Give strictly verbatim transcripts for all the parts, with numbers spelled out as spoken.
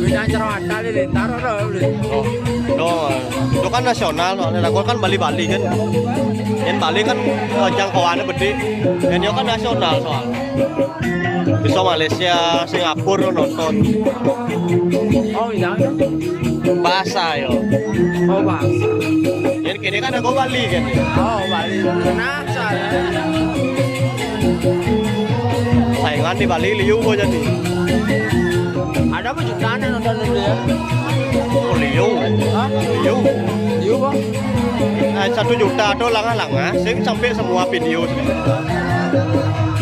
Beda cerita Halilintar ada, Bli. Oh, no. Itu kan nasional soalnya. Lah, kan Bali-Bali kan. Yang Bali kan, eh, jangkauannya gede. Yang dia kan nasional soalnya. Bisa Malaysia, Singapura nonton. Oh, iya. Bahasa yo. Oh, bahasa. Yang kini kan aku Bali kan. Oh, Bali. Nah, soalnya. Saingan di Bali liu kok jadi. Ada apa jutaan yang nonton itu ya? Oh, liu. Hah? Liu. Liu apa? Eh, satu juta tu langah-langah, sing sampai semua video sini.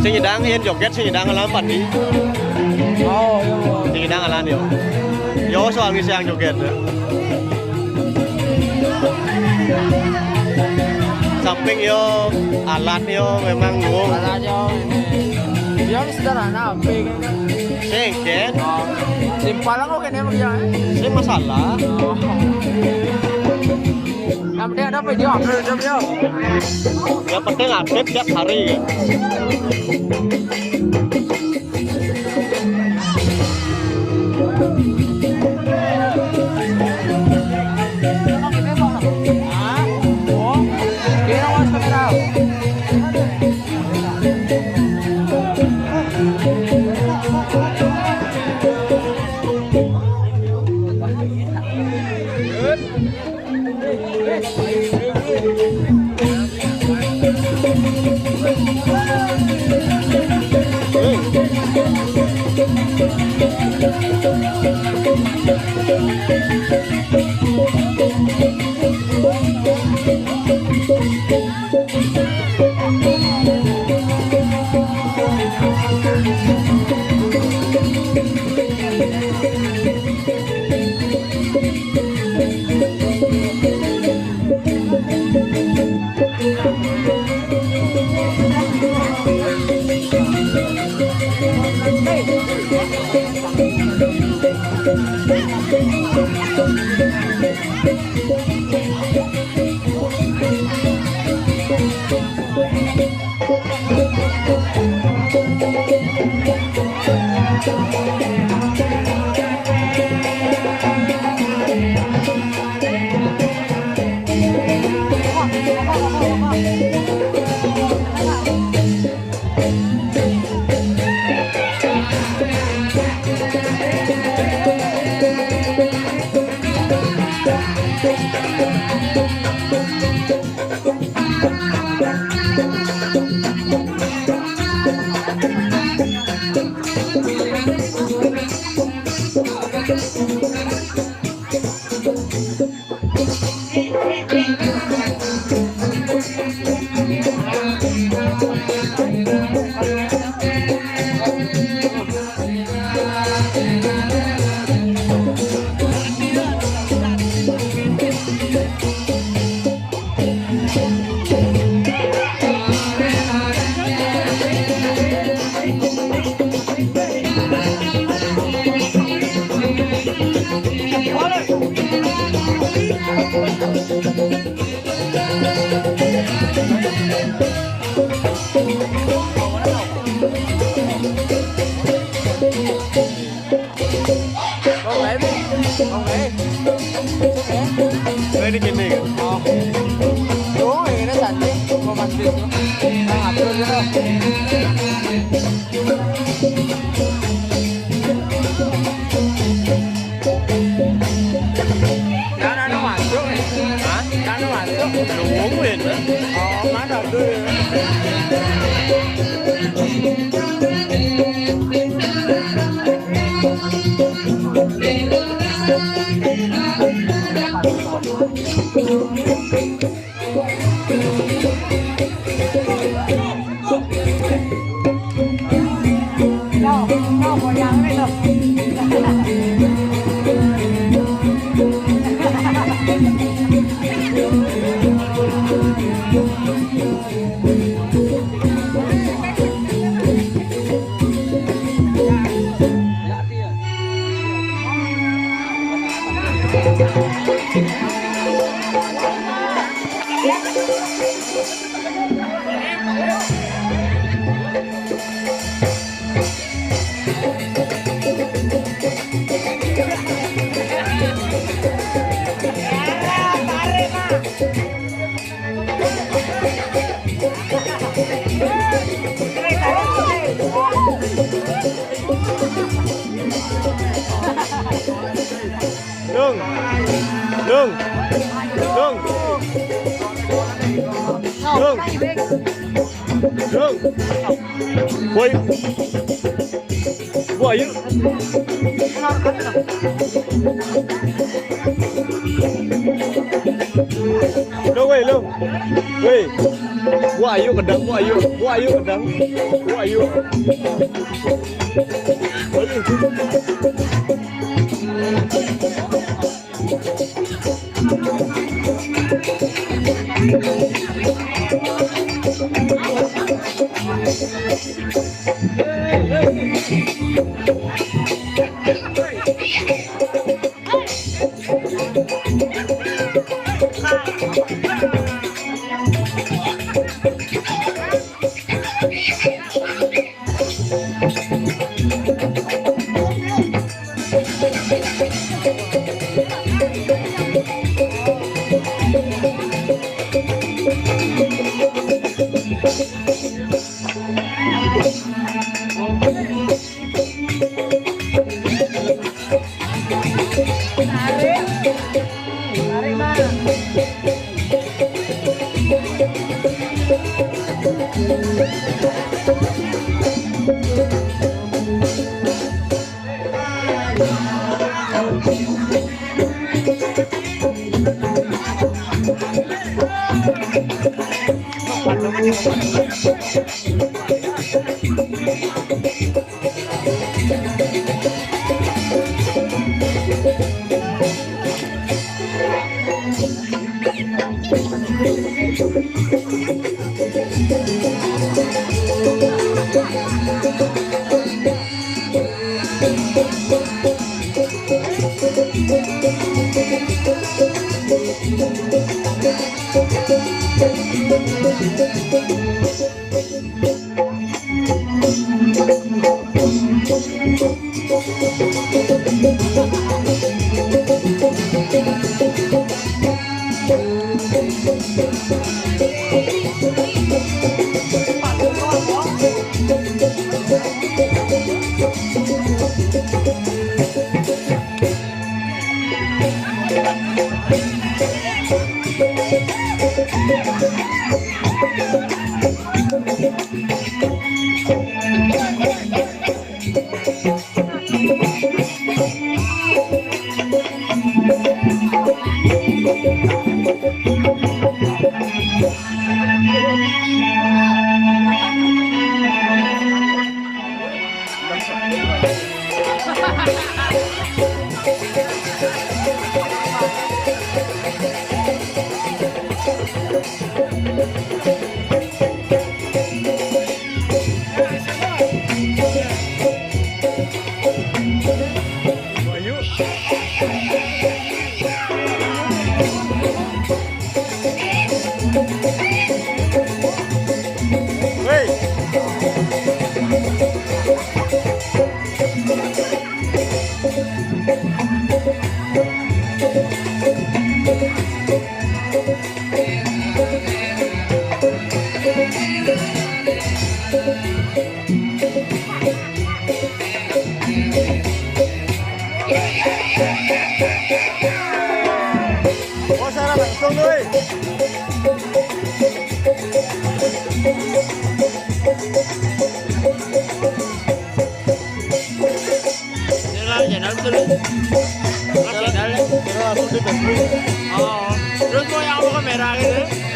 Sing nyidang yang joget, sing nyidang alam padi. Oh, iya. Sing nyidang alam yo. Yo soal ngisi yang joget. Samping yo alat yo memang ngomong. Alat yo ini. Yo ini sederhana, P K kan. Sing, Ken. Oh. Simpel lah kok kene ya. Sing masalah. Oh. Yang penting ada video upload jam yo. Yang penting update tiap hari ya. Ini gini kan? Oh. Oh, ini cantik. Mau mandi tuh. Nah, atur gitu. Kan anu masuk nih. Hah? Kan anu masuk. Nungguin. Oh, mana tuh? Lung. Lung. Lung. Woi. Wah, ayo. Lung, woi, Lung. Woi. Wah, ayo kedang, wah, ayo. Wah, ayo kedang. Wah, ayo. Wah, ayo. Puasa langsung, woi. Ini lah channel tuh, lu. Channel, channel. Channel aku di Facebook. Oh, terus mau yang apa kamera gitu?